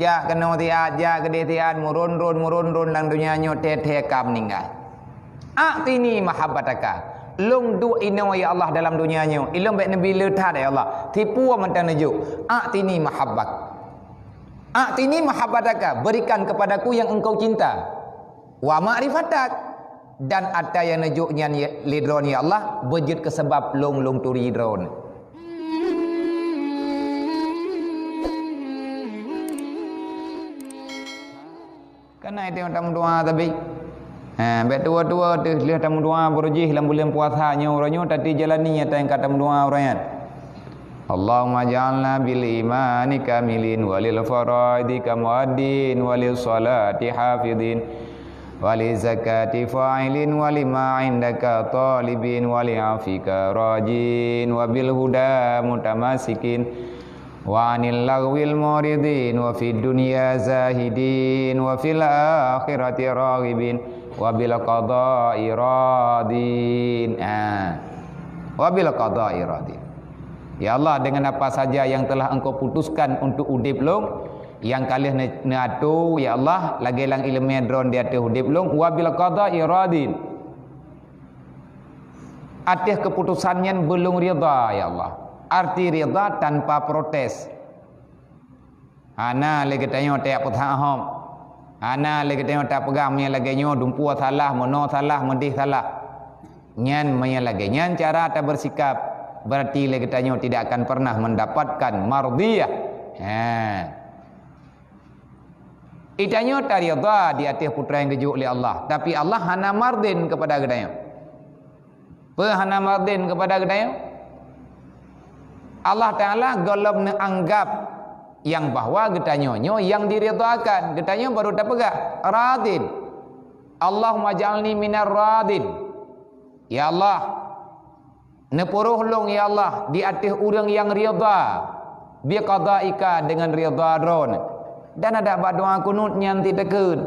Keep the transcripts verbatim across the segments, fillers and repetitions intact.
Jak keunoe siat, jak keudeh siat, meuron-ron, meuron-ron lam donya nyoe, thee-thee ka meuninggai. A'tini mahabbataka. Lôn duek inoe ya Allah dalam donya nyoe. Ilôn bèk neubile that ya Allah. Tipu mantong neujok. A'tini mahabbak. A'tini mahabbataka, berikan kepadaku yang engkau cinta. Wa ma'rifatak, dan ata nyang neujok nyan ya, lé droeneuh ya Allah, beujeuet keu sabab lôn, lôn turi droeneuh. Kana itu nyang tameudoa tapi. Ha, bèk tuwo-tuwo teuh lheueh tameudoa baroe jih lam buleuen puasa nyoe uroe nyoe tati jalani nyata nyang ka tameudoa uroe nyan. Allahumma ja'alna bil imani kamilin, walil faraidi kamuaddin, walil salati hafidin, walil zakati fa'ilin, walima indaka talibin, wali afika rajin, wabil huda mutamasikin, wa anil lagwil muridin, wa fid dunya zahidin, wa fil akhirati raghibin, wabil qada'i radin. Ah. Wabil qada'i radin. Ya Allah, dengan apa saja yang telah Engkau putuskan untuk udeb lôn, nyang ka lheueh ne-, neuato, ya Allah, lagèe lam ileumèe droeneuh di ateueh udeb lôn, wabil qada'i radin. Ateueh keuputusan nyan beulôn ridha, ya Allah. Arti ridha tanpa protes. Hana lé geutanyoe tajak peusahob. Hana lé geutanyoe tapeugah meunyoe lagèe nyoe dumpeue salah, meunoe salah, meudeh salah. Nyan meunyoe lagèe nyan cara tabersikap, berarti lé geutanyoe tidak akan pernah mendapatkan mardiyah. Ha. Geutanyoe taridha di ateueh peue nyang geujok lé Allah, tapi Allah hana mardin kepada geutanyoe. Peue hana mardin kepada geutanyoe? Allah Taala gohlom neuanggap nyang bahwa geutanyoe nyoe nyang diridhakan. Geutanyoe baru tapeugah, radin. Allahumma ja'alni minar radin. Ya Allah, neupuroh lôn, ya Allah, di ateueh ureuëng nyang ridha, biqadaika, dengan ridha Droeneuh. Dan adak bak doa kunut nyan teukeun.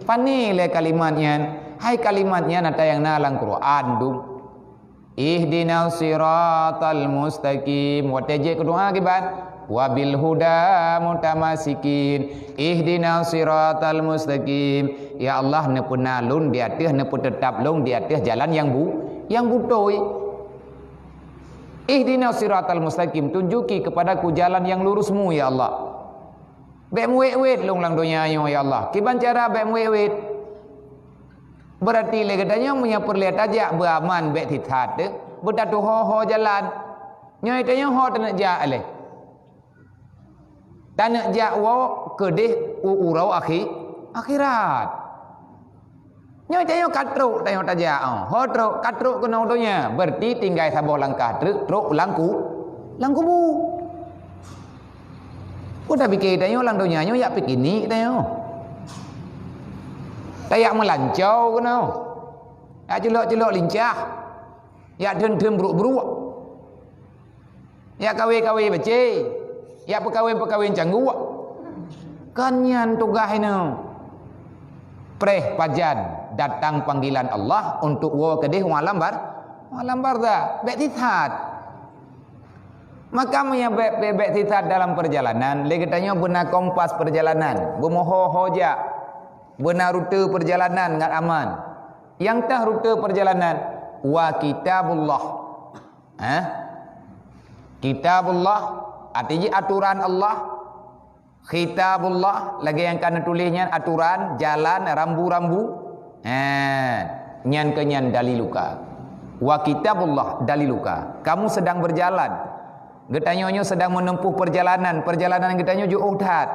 Pane lé kalimat nyan, hai kalimat nyan ata nyang na lam Quran dum. Ihdinas siratal mustaqim. Watée jeuet keu doa kiban, wabil huda mutamasikin. Ihdinas siratal mustaqim. Ya Allah, neupeuna lôn di ateueh, neupeuteutap lôn di ateueh jalan nyang bu-, nyang beutôi. Ihdinas siratal mustaqim, tunjuki kepadaku jalan yang lurus-Mu, ya Allah. Bék meuwét-wét lôn lam donya nyoe, ya Allah. Kiban cara bék meuwét-wét? Beurati lé geutanyoe meunyoe peureulée tajak beuaman bék sisat, beutatuho-ho jalan. Nyoe tanyoe ho taneuk jak lé. Taneuk jak woe keudeh u uroe akhi-, akhirat. Nyoe tanyoe ka trok tanyoe tajak, oh. Ho trok, ka trok keunoe donya, beurati tinggai saboh langkah treuk, trok lam ku-, lam kubu. Peue tapike tanyoe lam donya nyoe yak piknik tanyoe. Tajak meulancau keunoe. Yak culok-culok lincah. Yak theun-theun bruek-bruek. Yak kawé-kawé bacé, yak peukawen-peukawen cangguek. Kon nyan tugaih nyoe. Preh pajan datang panggilan Allah untuk woe keudeh u alam bar-, u alam barzakh. Bék sisat. Maka meunyoe bék, bék, bék sisat dalam perjalanan, lé geutanyoe beuna kompas perjalanan, beumoho-ho jak, beuna rute perjalanan ngat aman. Nyang teuh rute perjalanan, wa kitabullah. Hah? Kitabullah, arti jih aturan Allah. Khitabullah, lagée nyang ka neutuléh nyan, aturan, jalan, rambu-rambu. Ha, nyan keuh nyan daliluka. Wa kitabullah daliluka. Kamu sedang berjalan. Geutanyoe nyoe sedang menempuh perjalanan. Perjalanan geutanyoe jiôh that.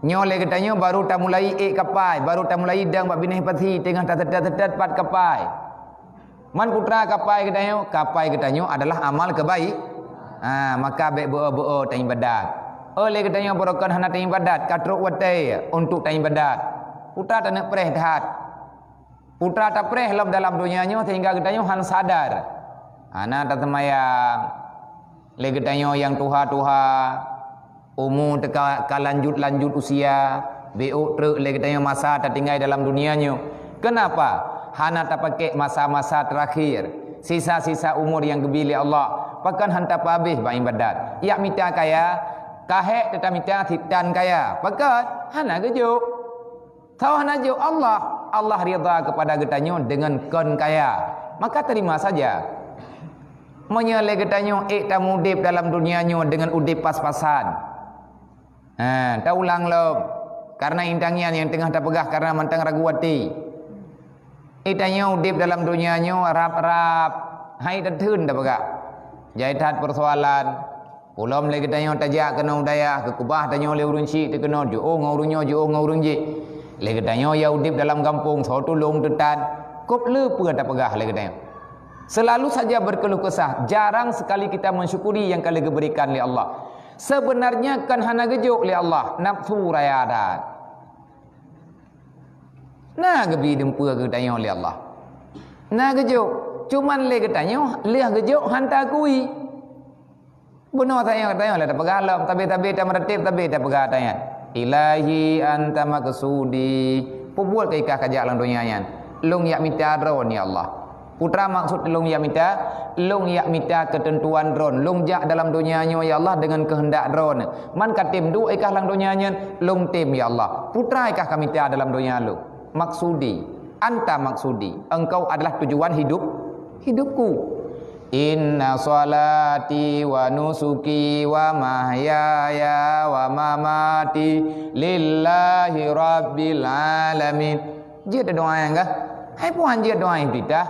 Nyoe lé geutanyoe baru tamulai ék kapai, baru tamulai dang bak binéh pasi, teungoh taseutôt-seutôt pat kapai. Man putra kapai geutanyoe, kapai geutanyoe adalah amal keubai-, ha, maka bék beu-o-beu-o taibadat. Oh lé geutanyoe baroe kon hana taibadat, ka trok watée untuk taibadat. Putra taneuk preh that. Putra tapreh lom dalam donya nyoe sehingga geutanyoe han sadar. Hana taseumayang. Lé geutanyoe nyang tuha-tuha, umu teuka ka lanjut-lanjut usia, bék treuk lé geutanyoe masa tatinggai dalam dunia nyoe. Keunapa? Hana tapakék masa-masa teurakhier, sisa-sisa umur nyang geubi lé Allah, pakon han tapeuhabéh bak iébadat. Yak mita kaya, Ka hék teutamita sitan kaya. Pakon? Hana geujok. Tho hana jok Allah. Allah ridha kepada geutanyoe dengan kon kaya. Maka terima saja. Meunyoe lé geutanyoe ék tamudeb dalam dunia nyoe dengan udeb pas-pasan. Ha, taulang lom. Karena intangian nyang teungoh tapeugah karena mantong ragu até. Geutanyoe udeb dalam donya nyoe rab-rab, hai tatheun tapeugah. Jai that persoalan. Ulom lé geutanyoe tajak keunoe u dayah, geukeubah tanyoe lé ureuëng chik teuh keunoe, jiôh ngon ureuëng nyoe, jiôh ngon ureuëng jih. Lé geutanyoe ya udeb dalam gampông, soe tulông teutan. Kop le peue tapeugah lé geutanyoe. Selalu saja berkeluh kesah, jarang sekali kita mensyukuri yang ka lheueh geuberikan lé Allah. Sebenarnya kan hana geujok lé Allah, nafsu raya that. Na geubi dumpeue geutanyoe lé Allah. Na geujok, cuman lé geutanyoe lheueh geujok han taakui. Bunoe tanyoe, tanyoe lé tapeugah lom, tabe-tabe tameuratéb, tabe tapeugah tanyoe. Ilahi anta maqsudi. Peubuet keu ikah kajak lam donya nyan. Lôn jak mita droe, ya Allah. Peue teuma maksud lôn jak mita? Lôn jak mita keuteuntuan droe. Lôn jak dalam donya nyoe, ya Allah, deungon keuheundak droe. Man ka tem duek ikah lam donya nyan, lôn tem, ya Allah. Peue teuma ikah ka mita dalam donya lôn. Maksudi, anta maksudi. Engkau adalah tujuan hidup, hidupku. Inna salati wa nusuki wa mahyaya wa mamati lillahi rabbil alamin. Jeuet doa nyang gah. Hai puan jeuet doa nyang titah.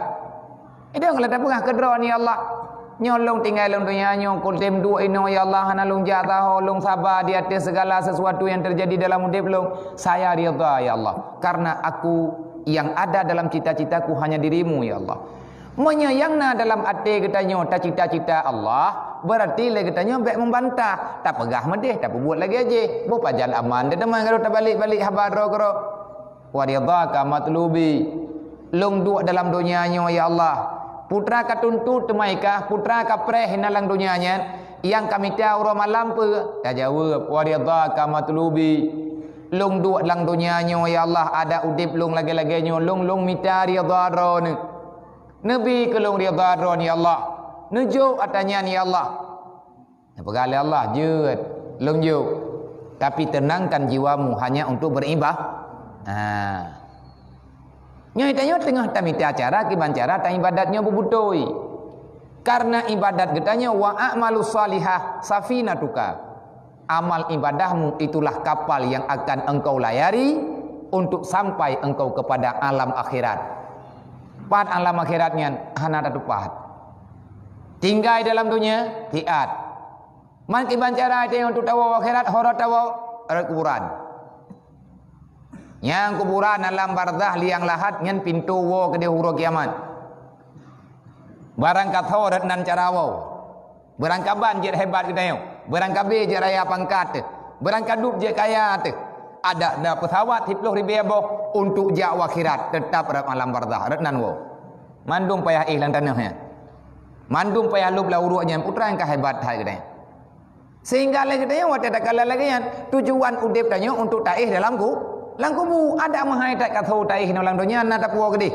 Idong lé tapeugah keu droe, "Ya Allah, nyoe lôn tinggai lam donya nyoe, kutém duek inoe, ya Allah, hana lôn jak saho, lôn saba di ateueh segala sesuatu nyang teujadi dalam udeb lôn. Saya ridha, ya Allah, karena aku yang ada dalam cita-citaku hanya dirimu, ya Allah." Meunyoe nyang na dalam até geutanyoe tacita-cita Allah, berarti lé geutanyoe bék meubantah, tapeugah meudeh, tapeubuet lagée jih. Boh pajan aman teuh teuma garo tabalek-balek haba droe keudroe. Wa ridhaka matlubi. Lôn duek dalam donya nyoe, ya Allah. Peue teuma ka tuntot teuma ikah, peue teuma ka preh na lam donya nyan, nyang ka mita uroe malam peue? Tajaweueb, wa ridhaka matlubi. Lôn duek lam donya nyoe, ya Allah, adak udeb lôn lagée-lagée nyoe, lôn, lôn mita ridha Droeneuh. Neubi keu lôn ridha Droeneuh, ya Allah. Neujok ata nyan, ya Allah. Neupeugah lé Allah, "Jeuet, lôn jok. Tapi tenangkan jiwamu hanya untuk beriba-" Ha. Nyoe tanyoe teungoh tamita cara kiban cara taibadat nyoe beubeutôi. Karena ibadat geutanyoe, "Wa a'malu shalihah safinatuka." Amal ibadahmu itulah kapal yang akan engkau layari untuk sampai engkau kepada alam akhirat. Pat alam akhirat nyan hana tatupat. Tinggai dalam donya, hiat. Man kiban cara tanyoe untuk tawoe akhirat, hora tawoe rot kuburan. Nyang kuburan alam barzakh liang lahat nyan pintoe woe keudeh uroe kiamat. Barang ka tho rot nan cara woe. Barang ka ban jeuet hebat geutanyoe. Barang ka bé jeuet raya pangkat teuh. Barang ka dueb jeuet kaya teuh. Adak na peusawat siplôh ribée boh untuk jak u akhirat, teutap rot alam barzakh, rot nan woe. Mandum payah éh lam tanoh nyan. Mandum payah lôb lam uruek nyan, peue teuma nyang ka hebat hai geutanyoe. Sehingga lé geutanyoe watée takalon lagée nyan, tujuan udeb tanyoe untuk taéh dalam ku-, lam kubu. Adak meuhai that ka tho taéh nyoe lam donya na tapuwoe keudeh.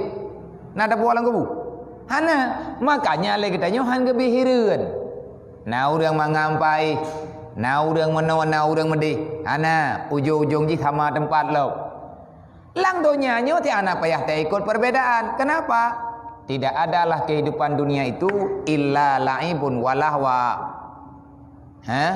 Na tapuwoe lam kubu. Hana, makanya lé geutanyoe han geubi hireuen. Na ureuëng mangat paih, na ureuëng meunoe, na ureuëng meudeh. Hana, ujong-ujong jih sama teumpat lom. Lam donya nyoe ti hana payah taikot perbedaan. Kenapa? Tidak adalah kehidupan dunia itu illa la'ibun wa lahwa. Ha?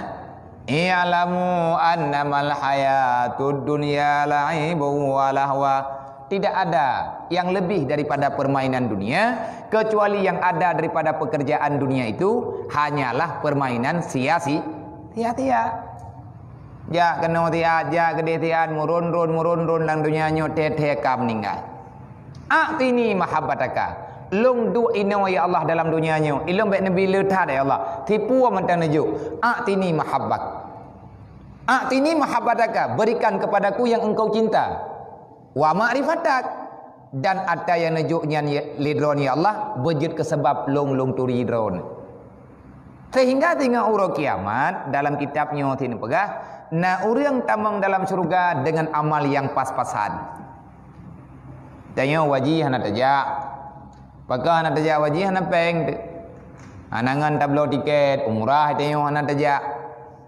"I'lamu annamal hayatud dunya la'ibun wa lahwa." Tidak ada yang lebih daripada permainan dunia, kecuali yang ada daripada pekerjaan dunia itu hanyalah permainan sia-si-, sia-sia. Jak keunoe siat, jak keudeh siat, meuron-ron, meuron-ron lam donya nyoe thée-thée ka meuninggai. A'tini mahabbataka. Lôn duek inoe, ya Allah, dalam donya nyoe. Ilôn bék neubi le that, ya Allah. Tipu mantong neujok. A'tini mahabbak. A'tini mahabbataka. Berikan kepadaku yang engkau cinta. Wa ma'rifatak. Dan ata nyang neujok nyan, ya, lé Droeneuh, ya Allah, beujeuet keu sabab lôn, lôn turi Droeneuh. Sehingga singoh uroe kiamat, dalam kitab nyoe sinoe peugah, na ureuëng tamong dalam syeuruga deungon amal nyang pas-pasan. Tanyoe haji hana tajak. Pakon hana tajak haji? Hana péng teuh. Hana ngon tabloe tiket umrah, tanyoe hana tajak.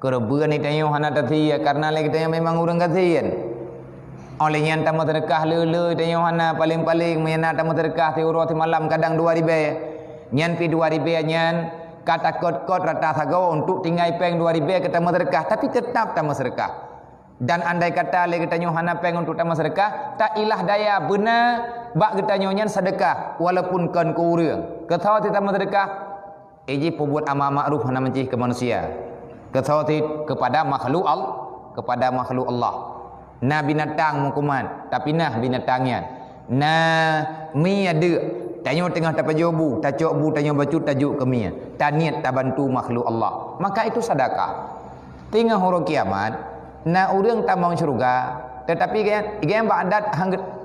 Keureubeuen geutanyoe hana tasie, karena lé geutanyoe memang ureuëng gasien. Óh lheueh nyan tameuseudeukah le-le geutanyoe hana, paléng-paléng meunyo na tameuseudeukah siuroe simalam kadang dua ribée. Nyan pih dua ribée nyan ka takot-kot rata sagoe untuk tinggai péng dua ribée keu tameuseudeukah, tapi teutap tameuseudeukah. Dan andai kata lé geutanyoe hana péng untuk tameuseudeukah, ta ilah daya beuna bak geutanyoe nyan seudeukah, walaupun kon keu ureuëng. Keu soe cit tameuseudeukah? Iji peubuet amar ma'ruf nahi munkar keu manusia. Keu soe cit? Kepada makhluk Al-, kepada makhluk Allah. Na binatang meukuman, tapinah binatang nyan. Na mi adeuk, tanyoe teungoh tapajoh bu, tacok bu, tanyoe bacut tajok keu mi. Taniet tabantu makhluk Allah. Maka itu sedekah. Teungoh uroe kiamat, na ureuëng tamong syeuruga, tetapi gobnyan, gobnyan bak adat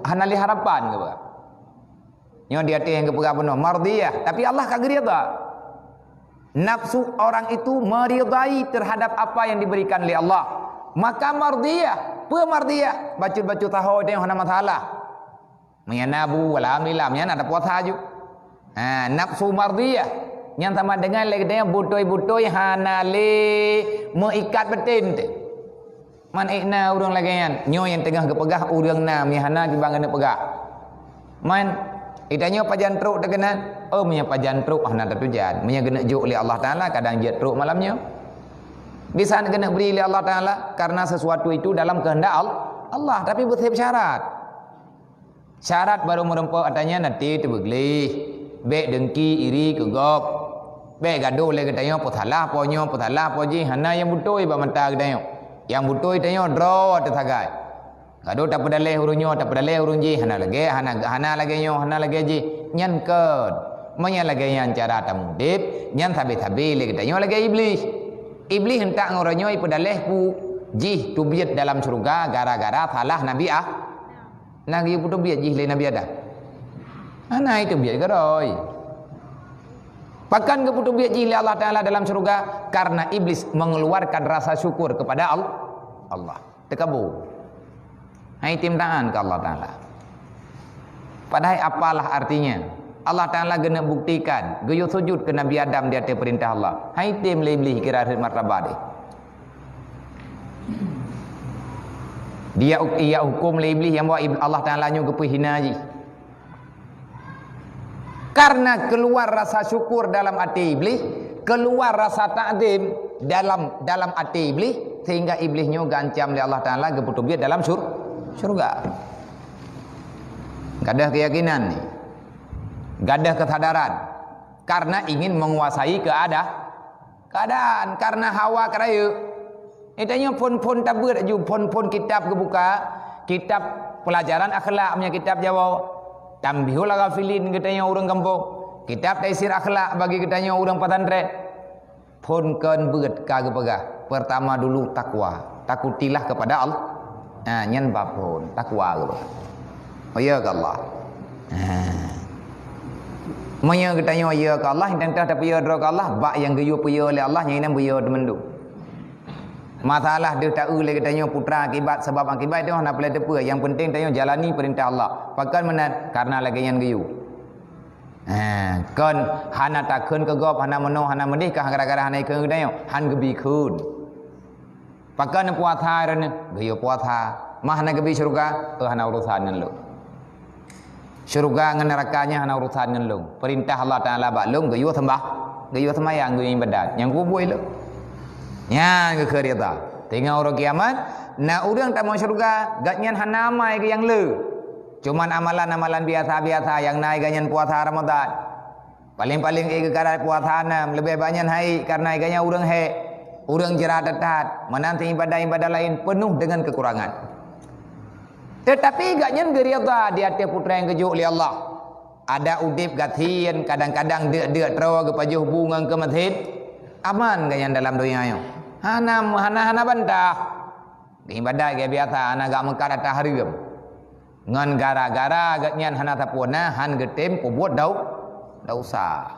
hana lé harapan geuh. Nyoe di ateueh nyang geupeugah bunoe mardiyah, tapi Allah ka geuridha. Nafsu orang itu meridai terhadap apa yang diberikan oleh Allah. Maka mardiyah, peue mardiyah? Bacut-bacut saho teuh hana masalah. Meunyo na bu, alhamdulillah, meunyo na puasa ju. Ha, nafsu mardiyah. Nyang sama dengan lagée geutanyoe butôi-butôi hana lé meuikat baten teuh. Man ék na ureuëng lagée nyan, nyoe nyang teungoh geupeugah ureuëng na, meunyo hana kiban geuneuk peugah. Man, geutanyoe pajan trok teuh keunan? Oh, meunyo pajan trok hana tatujan. Meunyo geuneuk jok lé Allah Taala, kadang jeuet trok malam nyoe. Bisa geuneuk bri lé Allah Taala karena sesuatu itu dalam kehendak Al-, Allah, tapi beuseb syarat. Syarat barô meurumpok ata nyan até teubeugleh, bék deungki iri keu gob. Bék gadôh lé geutanyoe peusalah po nyoe, peusalah po jih, hana nyang beutôi bak mata geutanyoe. Nyang beutôi tanyoe droe teusagai. Gadôh tapeudaleh ureuëng nyoe, tapeudaleh ureuëng jih, hana lagée, hana, hana lagée nyoe, hana lagée jih. Nyan kon. Meunyo lagée nyan cara tamudeb, nyan sabe-sabe lé geutanyoe lagée Iblih. Iblih hantak ngon uroe nyoe ipeudaleh pu jih teubiet dalam syeuruga gara-gara salah Nabi Ah. Na geupeutubiet jih lé Nabi Adam? Hana iteubiet keudroe. Pakon geupeutubiet jih lé Allah Taala dalam syeuruga? Karena Iblis mengeluarkan rasa syukur kepada Al-, Allah. Teukabô. Hai timtaan keu Allah Taala. Padahai apalah artinya? Allah Taala geuneuk buktikan, geuyue sujud keu Nabi Adam di ateueh peurintah Allah. Hai tem lé Iblih kira rhot martabat deh. Dia, ia huköm lé Iblih nyang bahwa Ib-, Allah Taala nyoe geupeuhina jih. Karena keluar rasa syukur dalam até Iblih, keluar rasa takzim dalam, dalam até Iblih, sehingga Iblih nyoe geuancam lé Allah Taala geupeutubiet dalam syur-, syurga. Gadoh keuyakinan ni, gadoh keusadaran, karena ingin menguasai keada-, keadaan, karena hawa keurayeuk. Geutanyoe phon-phon tabeuet aju, phon-phon kitab geubuka, kitab pelajaran akhlak, meunyo kitab Jawa, Tanbihul Ghafilin geutanyoe ureuëng gampông, kitab Taisir Akhlak bagi geutanyoe ureuëng pesantren. Phon kon beuet ka geupeugah, pertama dulu takwa, takutilah kepada Allah. Ha, nyan bab phon, takwa geupeugah. Oh ya keu Allah. Ha. Meunyo geutanyoe ya keu Allah, nyang teuntah tapeuyö droe keu Allah, bak nyang geuyue peuyö lé Allah, nyang inan beuyö teumandum. Masalah deuh taeu lé geutanyoe putra akibat, sebab akibat itu hana peuleueh teupeue. Nyang penting tanyoe jalani peurintah Allah. Pakon meunan? Karena lagée nyan geuyue. Ha, kon hana takheun keu gob, hana meunoe, hana meudeh, kah gara-gara hana ikheun geutanyoe, han geubi kheun. Pakon puasa droeneuh? Geuyue puasa. Mah hana geubi syeuruga? Eh, hana urusan ngon lôn. Syeuruga ngon neuraka nyan hana urusan ngon lôn. Peurintah Allah Taala bak lôn geuyue seumbah, geuyue seumayang, geuyue ibadat. Nyang kubuih lôn. Nyan geukheun ridha. Teungoh uroe kiamat, na ureuëng tamong syeuruga, gobnyan hana amai keu nyang le. Cuman amalan-amalan biasa-biasa nyang na gobnyan puasa Ramadan. Paléng-paléng ék geukara puasa nam, leubeh banyak hai karena gobnyan ureuëng hék, ureuëng jra that-that, meunan ibadah-ibadah laén peunoh deungon keukurangan. Teutapi gobnyan geuridha di ateueh putra nyang geujok lé Allah. Ada udeb gasien, kadang-kadang deuk-deuk troe geupajoh bu ngon keu masjid. Aman gobnyan dalam donya nyoe. Hana, hana, hana bantah. Geuibadat gaya biasa, hana gak meukat ata hareuem. Ngon gara-gara gobnyan hana sapeue na, han geutem peubuet dau-, dausa.